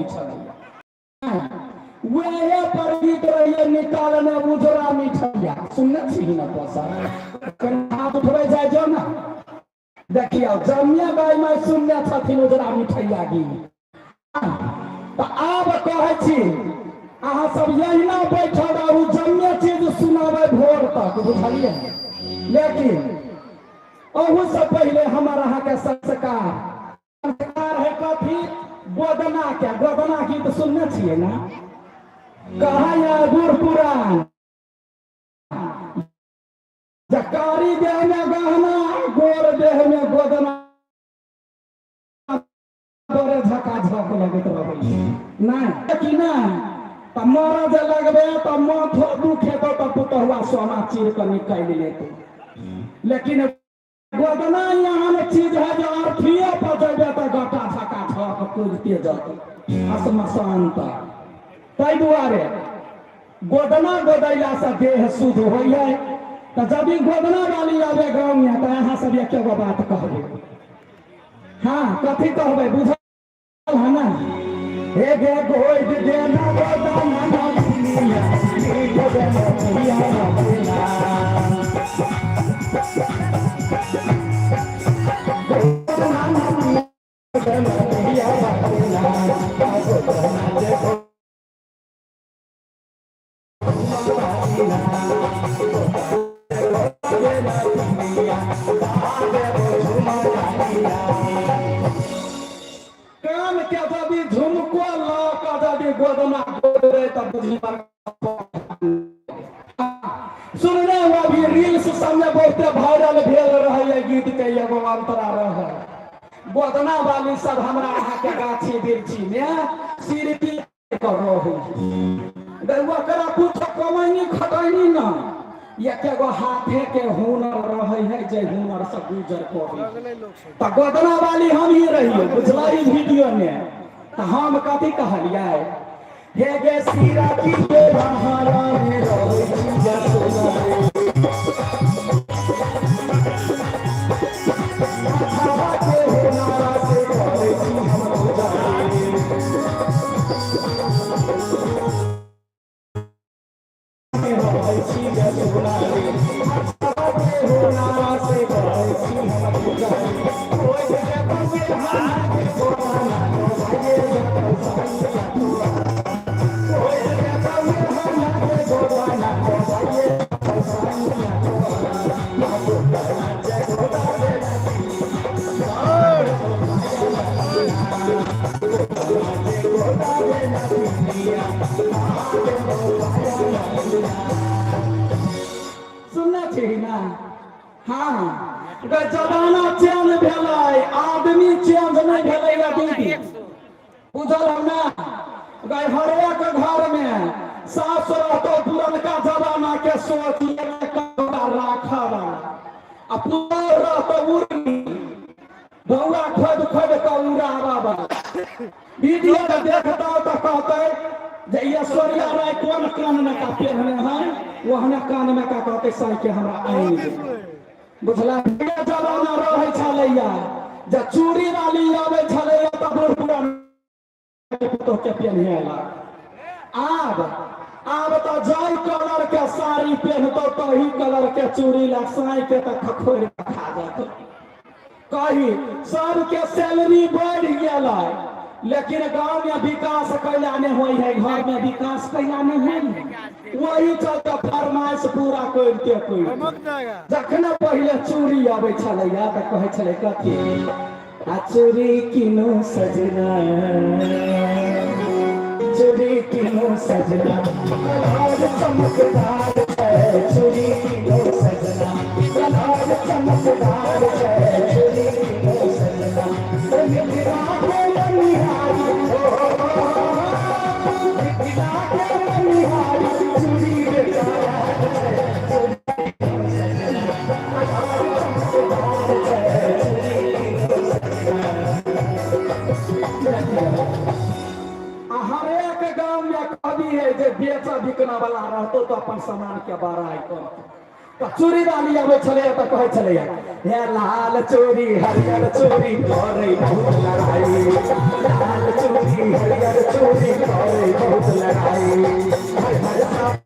होइ छलैया। वएह पर गीत रहिए निकालने उजरा मिठैया, सुनने छी ने पसंद? कनि हाथ उठबै जाइ जो ने। देखियौ जमिया गाय माय सुनने छथिन उजरा मिठैया गीत। तऽ आब कहै छी अहाँ सब यहिना बैठल रहू, जमिया चीज सुनाबै भोर तक, बुझलियै? लेकिन अहू से पहिले हमर अहाँके संस्कार, संस्कार है कथी? गोदना के, गोदना गीत सुनने छियै ने? कहैया बूढ़ पुरान जे कारी देह में गहना, गोर देह में गोदना, बड़े झका झक लगैत रहै नहि कि नहि? तऽ मरऽ जे लगबे तऽ माथो दुखेतौ तऽ पुतहुआ सोना चीर कऽ निकालि लेतौ। लेकिन गोदना एहन चीज है जे अर्थियो पर जेबे तऽ गटा झका झक कुदिते जतौ श्मशान तक। ताहि दुआरे गोदना गोदैलासँ देह शुद्ध होइए। तऽ जब ई गोदना वाली आबे गाँवमे तऽ अहाँ सब एके गो बात कहबै। हाँ, कथी कहबै बुझल है ना? हे गे गोद देना गोदना ना दुनिया, मीठ देना दुनिया ना गोदना ना देना दुनिया ना गोदना जे कान के यदि झुमको लऽ कऽ यदि गोदना गोदबै तऽ बुझी। सुनने हुआ अभी रील्स सबमे बहुते वायरल भेल रहै गीत के एगो अंतरा रहै। गोदना वाली सब हमरा अहाँके गाछी बिरछी मे सिरपी रहै, ओकरा कुछ कमैनी खटैनी न, एके गो हाथे के हुनर रहै है जे हुनर से गुजर करै। तऽ गोदना वाली हम ही रहियै, बुझला? ई वीडियो मे तऽ हम कथी कहलियै? हे गे सीरा की के बहारा में रहै छी जसोना हवा के हुनारा से करै छी हम गुजारे। रहै छी जसोना रे, हवा के हुनारा से करै छी हम गुजारे। ओइ जे बगे हाथ गोदाना भागे जतौ सैया तोरा। ओइ जे बगे हाथ गोदाना भागे जतौ सैया तोरा। सुनने छी ना? हाँ, जमाना चेंज भेलै, आदमी चेंज नहि भेलै या दीदी, बुझल हम ना? गै हरेक घर में सास रहतो पुरनका जमाना के सोच राखऽ वाला, आ पुतोह रहतो उर्मी बौआ खोद खोद कऽ उड़ाबऽ वाला। वीडियो देखतौ तऽ कहतै जे ई ऐश्वर्या राय कोन कान में का पेहने है, ओहने कान में का कहतै साई के हमरा आनि दे, बुझला? जमाना रहै छलैया जे चूड़ी वाली आबै छलैया तऽ बूढ़ पुरान पुतोह के पेन्हेला। आब आब तऽ जाहि कलर के साड़ी पेहनतौ तही कलर के चूड़ी ला साई के तऽ खखोरि के खा जेतौ। कही सबके सैलरी बढ़ि गेलै, लेकिन गाँव में विकास कैला नहि होइ है, घर में विकास कैला नहि होइ है। वही चलते फरमाइश पूरा करिते करिते जखने पहिले चूड़ी अबै छलैया तऽ कहै छलै कथी? आ चूड़ी किनु सजना, चूड़ी किनु सजना, कलर चमकदार छै। चूड़ी किनु सजना, कलर चमकदार छै। चूड़ी किनु सजना, मिथिला के मनिहारी, ओ मिथिला के मनिहारी चूड़ी बेचारा छै। चूड़ी किनु सजना, कलर चमकदार छै। चूड़ी किनु सजना। आ हरेक गाँव में कहबी है जे बेचा बिकना वाला रहतो तो अपन सामान के बड़ाई करतो। तऽ चूड़ी वाली आबै छलैया तऽ कहै छलैया, हे लाल चूड़ी हरियर चूड़ी करै बहुत लड़ाई, लाल चूड़ी हरियर चूड़ी करै बहुत लड़ाई। हर हर चूड़ी।